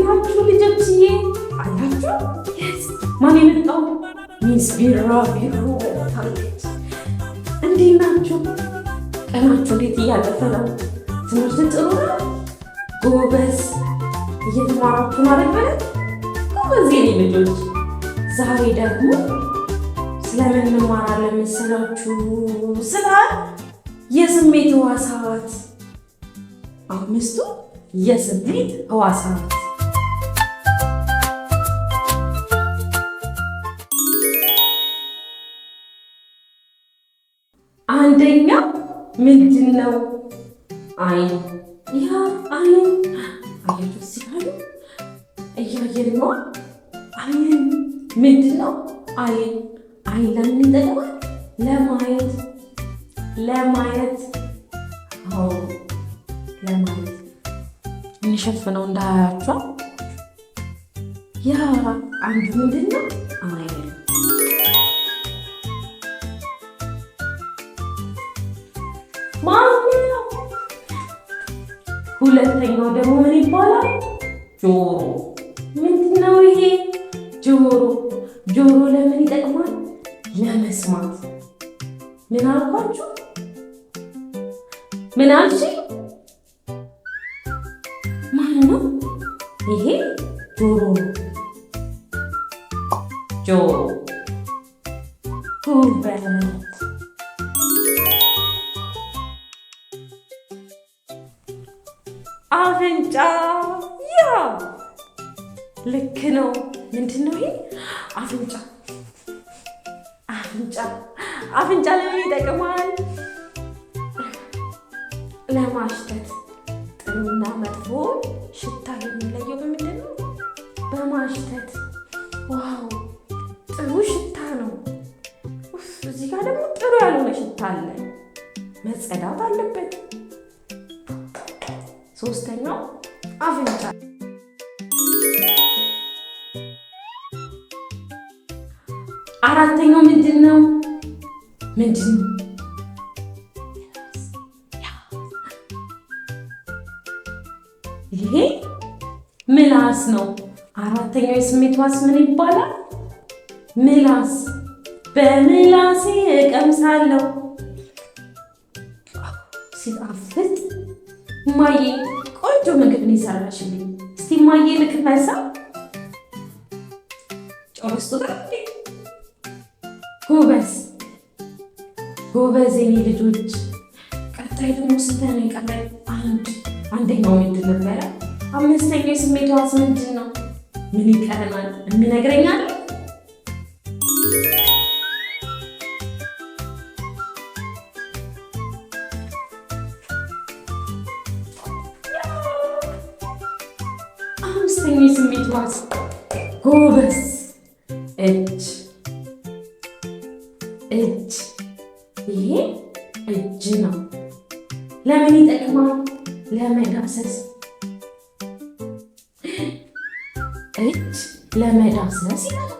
ናችሁ ልጆችዬ? አላችሁ? Yes። ማን የመጣው? Miss ቢራቢሮ መጥታለች። እንዴት ናችሁ? ቀናችሁ እንዴት እያለፈ ነው? ትምህርት ጥሩ ነው? ጎበዝ እየተማራችሁ ነው አይደል? ጎበዝ የኔ ልጆች። ዛሬ ደግሞ ስለምን እንማራለን መሰላችሁ? ስለ የስሜት ህዋሳት፣ አምስቱ የስሜት ህዋሳት። አንደኛው ምንድን ነው? አይን። ያ አይን አያችሁ፣ እዚህ ጋር እያየን ነው። አይን ምንድን ነው? አይን አይን ለምን ይጠቅማል? ለማየት ለማየት። አዎ ለማየት። እንሸፍነው እንዳያያቸው። ያ አንዱ ምንድን ነው? አይን። ማነው? ሁለተኛው ደግሞ ምን ይባላል? ጆሮ። ምንድን ነው ይሄ? ጆሮ። ጆሮ ለምን ይጠቅማል? ለመስማት። ምን አልኳችሁ? ምን አልሽ? ማን ነው? ይሄ ጆሮ ነው። ጆሮ። ጎበዝ። አፍንጫ። ያ ልክ ነው። ምንድን ነው ይሄ? አፍንጫ። አፍንጫ አፍንጫ ለምን ይጠቅማል? ለማሽተት። ጥሩና መጥፎ ሽታ የሚለየው በምንድን ነው? በማሽተት። Wow ጥሩ ሽታ ነው። እዚህ ጋር ደግሞ ጥሩ ያልሆነ ሽታ አለ። መጸዳት አለበት። ሶስተኛው አፍንጫ። አራተኛው ምንድን ነው? ምንድን ነው? ይሄ ምላስ ነው። አራተኛው የስሜት ሕዋስ ምን ይባላል? ምላስ። በምላሴ እቀምሳለሁ ሲጣፍጥ። እማዬ ቆንጆ ምግብ ነው የሰራሽልኝ። እስቲ እማዬ ልቅመሳ። ጨው በዝቶታል እንዴ? ጎበዝ ጎበዝ የኔ ልጆች። ቀጣይ ደግሞ ስንት ነው የቀረን? አንድ። አንደኛው ምንድን ነበረ? አምስተኛው የስሜት ሕዋስ ምንድን ነው? ምን ይቀረናል? የሚነግረኝ አለ? አምስተኛው የስሜት ሕዋስ ጎበዝ። እጅ እጅ። ይሄ እጅ ነው። ለምን ይጠቅማል? ለመዳሰስ። እጅ ለመዳሰስ ይጠቅማል።